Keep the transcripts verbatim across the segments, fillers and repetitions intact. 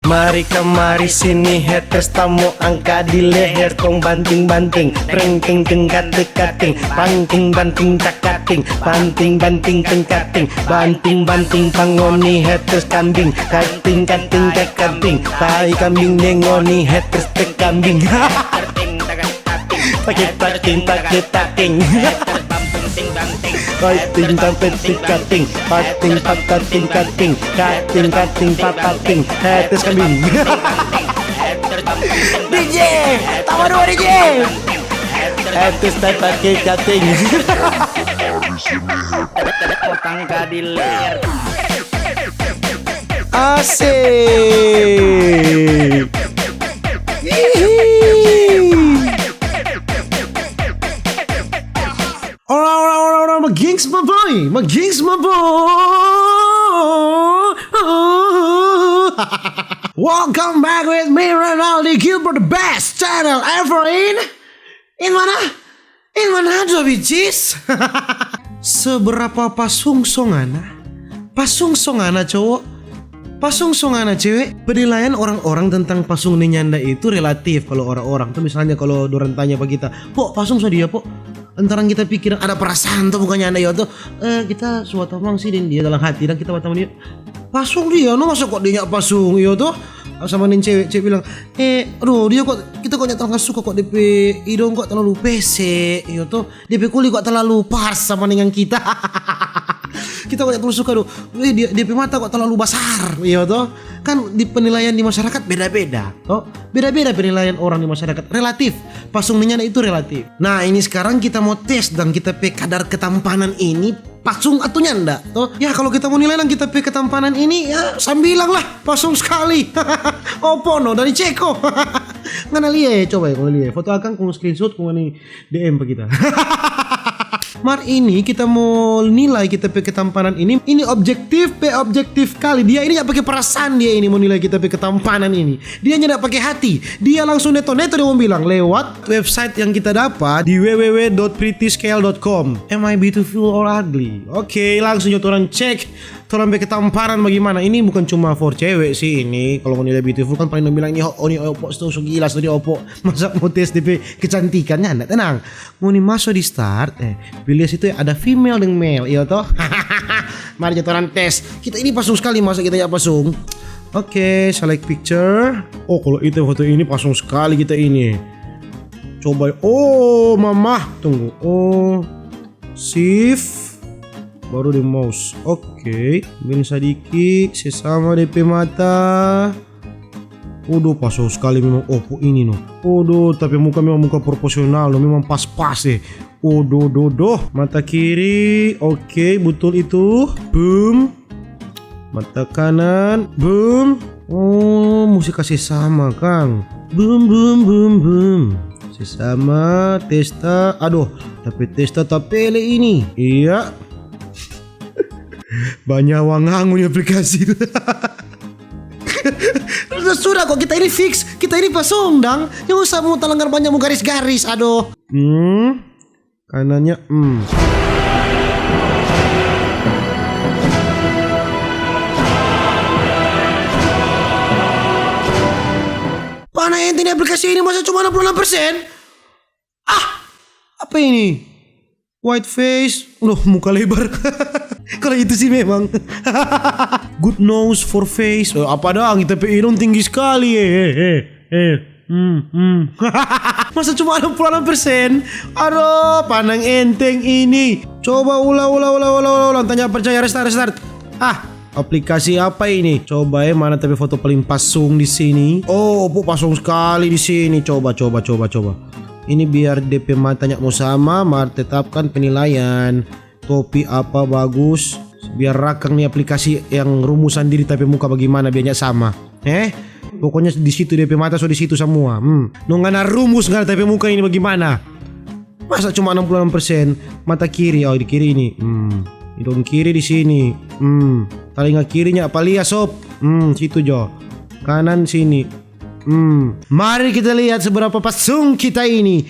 Mari kamari sini haters, tamu angka di leher, kong banting-banting, reng ting ting kate kating, banting-banting takating, banting-banting tengkating, banting-banting pa ngoni haters kambing, kating-kating takating, tai kambing deng ngoni haters te kambing. Take taking, take taking. Kating, tampet, ting, kating. Pating, pakating, kating. Kating, kating, pakating. Haters kambing. D J, tambah dua D J. Haters, take taking, kating. Asik. Hihi. Ora, ora, ora, ora, my gengs, my boy, my gengs, my boy. Welcome back with me, Ronaldo Gilbert, the best channel ever in, in mana? In Manado, bitches. Seberapa pasung so ngana? Pasung so ngana, cowok? Pasung so ngana, cewek? Penilaian orang-orang tentang pasung deng nyanda itu relatif. Kalau orang-orang tuh, misalnya, kalau dorang tanya pa kita, "Po, pasung so dia, po?" Lantaran kita pikir ada perasaan tuh, bukannya ada, yo, tuh. Eh, kita so batamang sih deng dia dalam hati, dan kita batamang dia. Pasung dia, no, masa kok dia nya pasung, yo, tuh? Sama deng cewek, cewek bilang, "Eh, aduh, dia kok, kita kok nya talalu suka kok, depe idong kok talalu pese, yo, tuh. Depe kuli kok talalu pas sama dengan kita." Kita kok nya talalu suka, duh. "Eh, dia, depe mata kok talalu basar, yo, tuh." Kan di penilaian di masyarakat beda-beda, toh. Beda-beda penilaian orang di masyarakat, relatif. Pasung deng nyanda itu relatif. Nah, ini sekarang kita mo tes dang kita pe kadar ketampanan ini pasung atau nyanda, toh. Ya, kalau kita mo nilai dang kita pe ketampanan ini, ya, sambilang lah, pasung skali. Opo no, dari Ceko. Ngana lia, coba ya, ngana lia. Foto akang, kong screenshot, kong ngana D M pa kita. Mar ini kita mo nilai kita pe ketampanan ini, ini objektif pe objektif kali. Dia ini nya pake perasaan, dia ini mo nilai kita pe ketampanan ini. Dia nyanda pake hati. Dia langsung neto-neto dia mo bilang lewat website yang kita dapat di w w w dot pretty scale dot com. Am I beautiful or ugly? Oke, langsung jo torang cek torang pe ketampanan bagimana. Ini bukan cuma for cewek sih ini. Kalau ngoni lia beautiful kan paling dong bilang, "Ini ho-, ini opo, so, so gila, so, ini opo." Masa mo tes depe kecantikannya? Nda, tenang. Ngoni maso di start, eh, pi lia situ ada female deng male, iyo toh? Mari jo torang tes. Kita ini pasung skali, masa kita nya pasung? Oke, select picture. Oh, kalau itu foto ini pasung skali kita ini. Coba, oh, mamah, tunggu. Oh, shift, baru deng mouse. Oke, beng sadiki, se sama depe mata. Odo, pasong skali memang opo ini no. Odo, tapi muka memang muka proporsional no, memang pas-pas eh. Odo, do, do. Mata kiri, oke, butul itu. Boom. Mata kanan, boom. Oh, musti kase sama, kang. Boom, boom, boom, boom. Se sama, testa. Adoh, tapi testa tapele ini. Iya. Banya wangangu ni aplikasi. Sudah, sudah kok, kita ini fix, kita ini pasong dang. Yang usah mau talanggar banyak mau garis-garis, adoh. Hmm, kanannya, hmm. Mana ente ni aplikasi ini masa cuma enam puluh enam persen? Ah, apa ini? White face, loh, muka lebar. Kalau itu sih memang. Good nose for face. Eh, apa dang, kita pe idong tinggi skali, eh, eh, eh, eh. Hmm, hmm. Masa cuma enam puluh enam persen? Aduh, pandang enteng ini. Coba ulang, ulang, ulang, ulang, ulang. Tanya percaya, restart, restart. Ah, aplikasi apa ini? Coba eh, mana tapi foto paling pasung di sini? Oh, opo pasung skali di sini. Coba, coba, coba, coba. Ini biar depe matanya mo sama, mar tetapkan penilaian. Topi apa bagus? Biar rakang ni aplikasi yang rumus sandiri tapi muka bagimana biar nya sama. Eh? Pokoknya di situ depe mata so di situ samua. Hmm. No ngana rumus ngana tapi muka ini bagimana? Masa cuma enam puluh enam persen? Mata kiri, oh, di kiri ini. Hmm. Hidung kiri di sini. Hmm. Talinga kirinya apa lia, sob? Hmm, situ jo. Kanan sini. Hmm. Mari kita lihat seberapa pasung kita ini.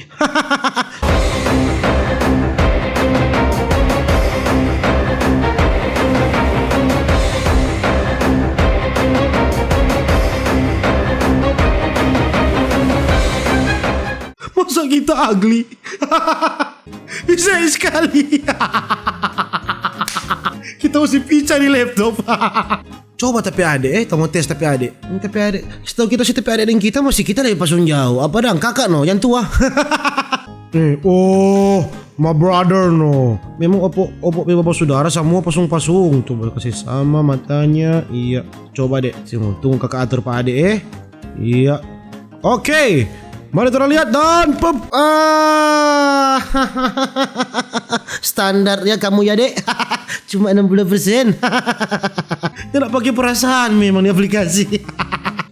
kita ugly. Bisa sekali. Kita mesti pica di laptop. Coba tapi ade, eh, tong mo tes tapi ade. Hmm, tapi ade. Setau kita sih tapi ade deng kita masih kita lebe pasung jauh. Apa dang kakak no, yang tua. Eh, oh, my brother no. Memang opo opo pe bapak saudara samua pasung-pasung. Coba kasih sama matanya. Iya, coba deh. Sini tunggu kakak atur pa ade, eh. Iya. Oke. Mari kita lihat dan pep ah. Standarnya kamu ya, Dek. Cuma enam puluh persen. Tidak pakai perasaan memang di aplikasi.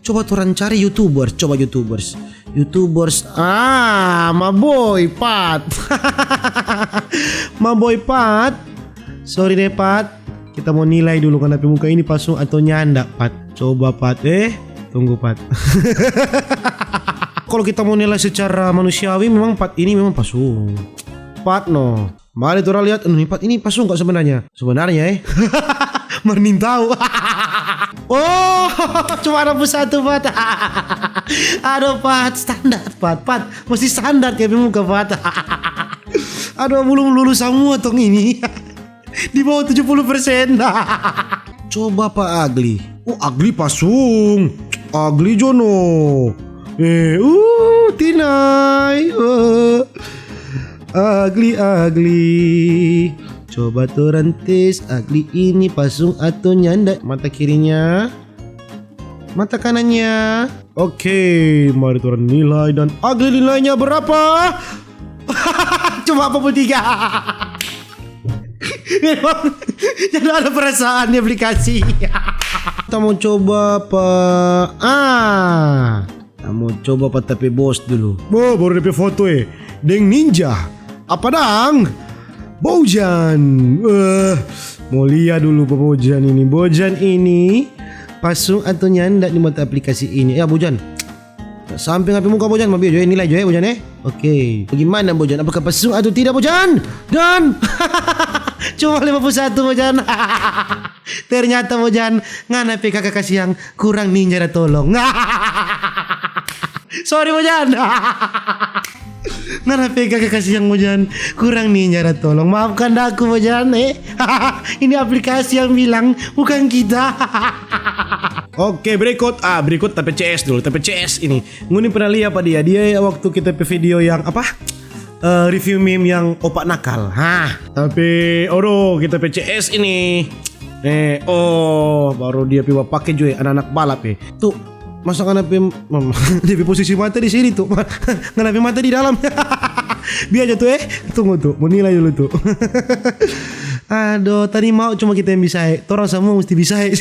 Coba torang cari YouTubers, coba YouTubers. YouTubers. Ah, my boy Pat. My boy Pat. Sorry deh, Pat. Kita mo nilai dulu ngana pe muka ini pasung atau nyanda, Pat. Coba, Pat, eh. Tunggu, Pat. Kalo kita mo nilai secara manusiawi, memang Pat ini memang pasung. Pat no. Mari torang lihat, nih, Pat ini pasung kok sebenarnya. Sebenarnya, eh. Mending tahu. Oh, cuma ada satu, Pat. Aduh, Pat, standar, Pat, Pat. Masih standar ya, muka, Pat. Aduh, belum lulus samua tong ini. Di bawah tujuh puluh persen. Coba pa Agli. Oh, Agli pasung. Agli jo no. Eh, uh, tinai. Uh. Agli, Agli. Coba torang tes Agli ini pasung atau nyanda. Mata kirinya. Mata kanannya. Oke, mari torang nilai dan Agli nilainya berapa? Cuma empat puluh tiga. Memang tidak ada perasaan di aplikasi. Kita mo coba pa, ah. Kita mo coba pa ta pe bos dulu. Bo, baru depe foto, eh. Deng ninja. Apa dang? Bojan. Eh, mo lia dulu pa Bojan ini. Bojan ini pasung atau nyanda di mata aplikasi ini? Ya, Bojan. Sampe ngana pe muka, Bojan, mo biar jo, eh, nilai jo, eh, Bojan, eh. Oke, bagimana, Bojan? Apakah pasung atau tidak, Bojan? Dan cuma lima puluh satu, Bojan. Ternyata, Bojan, ngana pe kaka kasiang kurang ninja da tolong. Sorry, Bojan. Ngana pe kaka kasiang, Bojan, kurang ninja da tolong. Maafkan aku, Bojan, eh. Ini aplikasi yang bilang, bukan kita. Oke, berikut. Ah, berikut ta pe C S dulu, ta pe C S ini. Ngoni pernah lia pa dia? Dia waktu kita pe video yang apa? Eh, review meme yang opa nakal. Hah. Tapi, aduh, kita pe C S ini. Eh, oh, baru dia pi bapake jo, eh, anak-anak balap, eh. Tuh, masa ngana pe, dia pe posisi mata di sini tuh. Ngana pe mata di dalam. Biar aja tuh, eh. Tunggu tuh, mo nilai dulu tuh. Aduh, tadi mau cuma kita yang bisa, eh. Torang samua musti bisa, eh.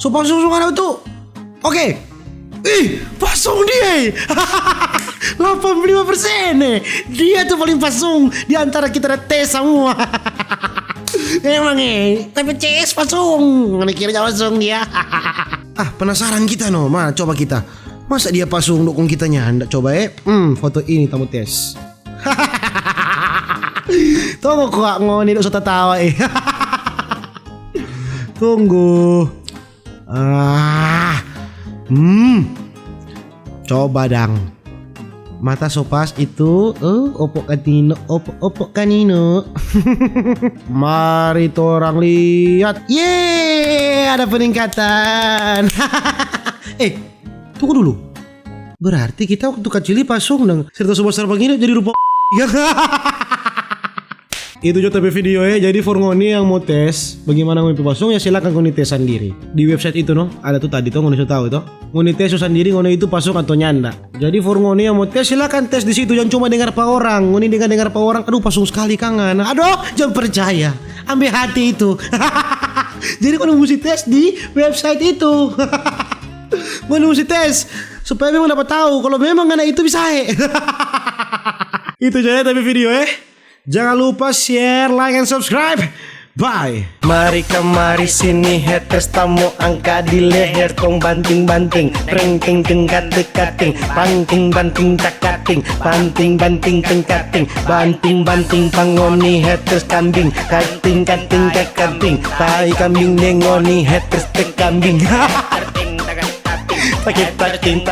So pasung, so ngana tuh. Oke. Ih, pasung dia, eh. Delapan puluh lima persen, eh. Dia tuh paling pasung di antara kita da tes samua. Memang, eh, tapi C S pasung. Ngana kira ja pasung dia. Ah, penasaran kita no. Ma, coba kita. Masa dia pasung do kong kita nyanda? Coba, eh. Hmm, foto ini ta mo tes. Tunggu kwa ngoni do so tatawa, eh. Tunggu. Ah. Hmm. Coba dang. Mata so pas itu, eh, opo kanino, opo, opo kanino. Mari torang lihat. Yeay, ada peningkatan. Eh, tunggu dulu. Berarti kita waktu kacili pasung dang. Serta so basar bagini jadi rupa. Itu jo ta pe video, eh. Jadi for ngoni yang mo tes bagimana ngoni pe pasung, ya silakan ngoni tes sandiri. Di website itu no, ada tu tadi to, ngoni so tau to. Ngoni tes so sandiri, ngoni itu pasung atau nyanda. Jadi for ngoni yang mo tes, silakan tes di situ, jang cuma dengar pa orang. Ngoni dengar-dengar pa orang, aduh pasung skali kang ngana. Aduh, jang percaya. Ambe hati itu. Jadi ngoni musti tes di website itu. Ngoni musti tes supaya memang dapa tau kalo memang ngana itu bisa, eh. Itu jo ya ta pe video, eh. Jangan lupa share, like, and subscribe. Bye. Mari kamari sini haters, ta mo angka di leher, tong banting-banting, reng ting ting kate kating, banting-banting takating, banting-banting tengkating, banting-banting pa ngoni haters kambing, kating-kating kakambing, tai kambing deng ngoni haters te kambing. Pake pating.